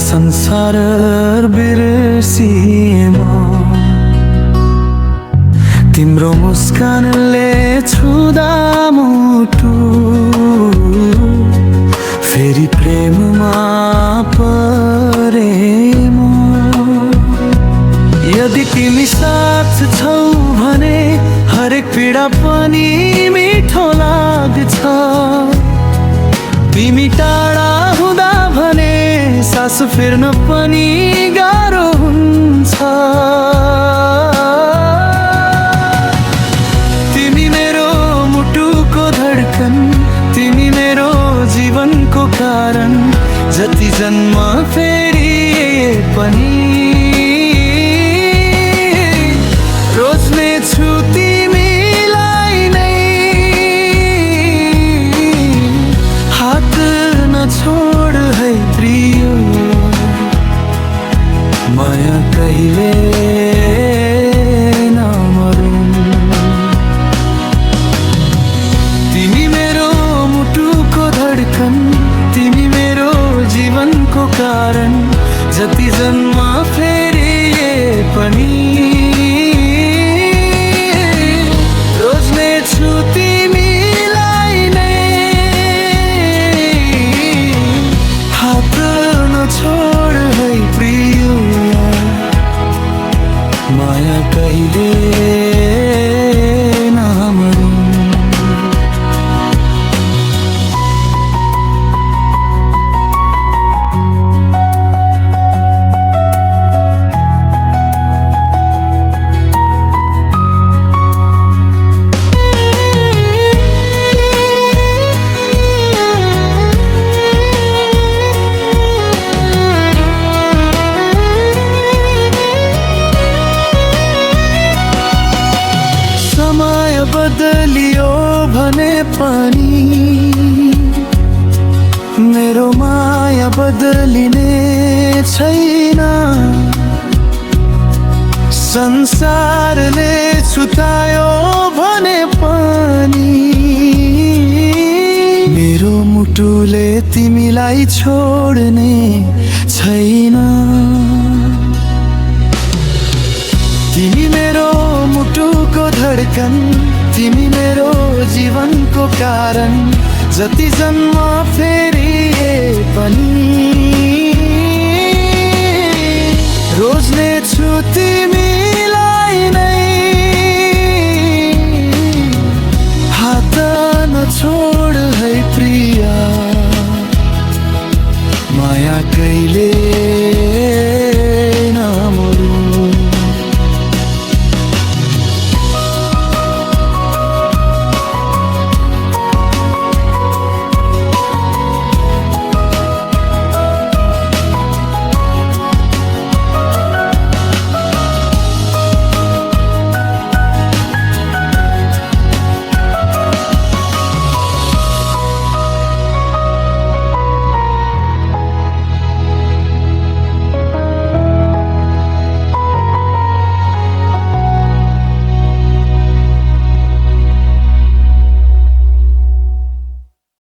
संसार बिर्सिएमा तिम्रो मुस्कानले छुँदा मुटु फेरि प्रेममा परेम। यदि तिमी साथ छौ भने हरेक पीडा पनि मिठो लाग्छ। तिमी टाढा हुँदा भने सास फेर्न पनि गाह्रो हुन्छ। तिमी मेरो मुटुको धड्कन, तिमी मेरो जीवनको कारण, जति जन्म फेरिए पनि रोज्नेछु तिमीलाई नै। हात नछोड है प्रिय, माया कहिले नमरुन्। तिमी मेरो मुटुको धड्कन, तिमी मेरो जीवनको कारण, जति जन्म फेरिए पनि रोज्नेछु तिमीलाई नै। हात नछोड है प्रिय, माया कहिले नमरुन्। बदलियो भने पनि मेरो माया बदलिने छैन। संसारले छुटायो भने पनि मेरो मुटुले तिमीलाई छोड्ने छैन। तिमी मेरो मुटुको धड्कन, तिमी मेरो जीवनको कारण, जति जन्म फेरिए पनि रोज्नेछु तिमीलाई नै। हात नछोड है प्रिया, माया कहिले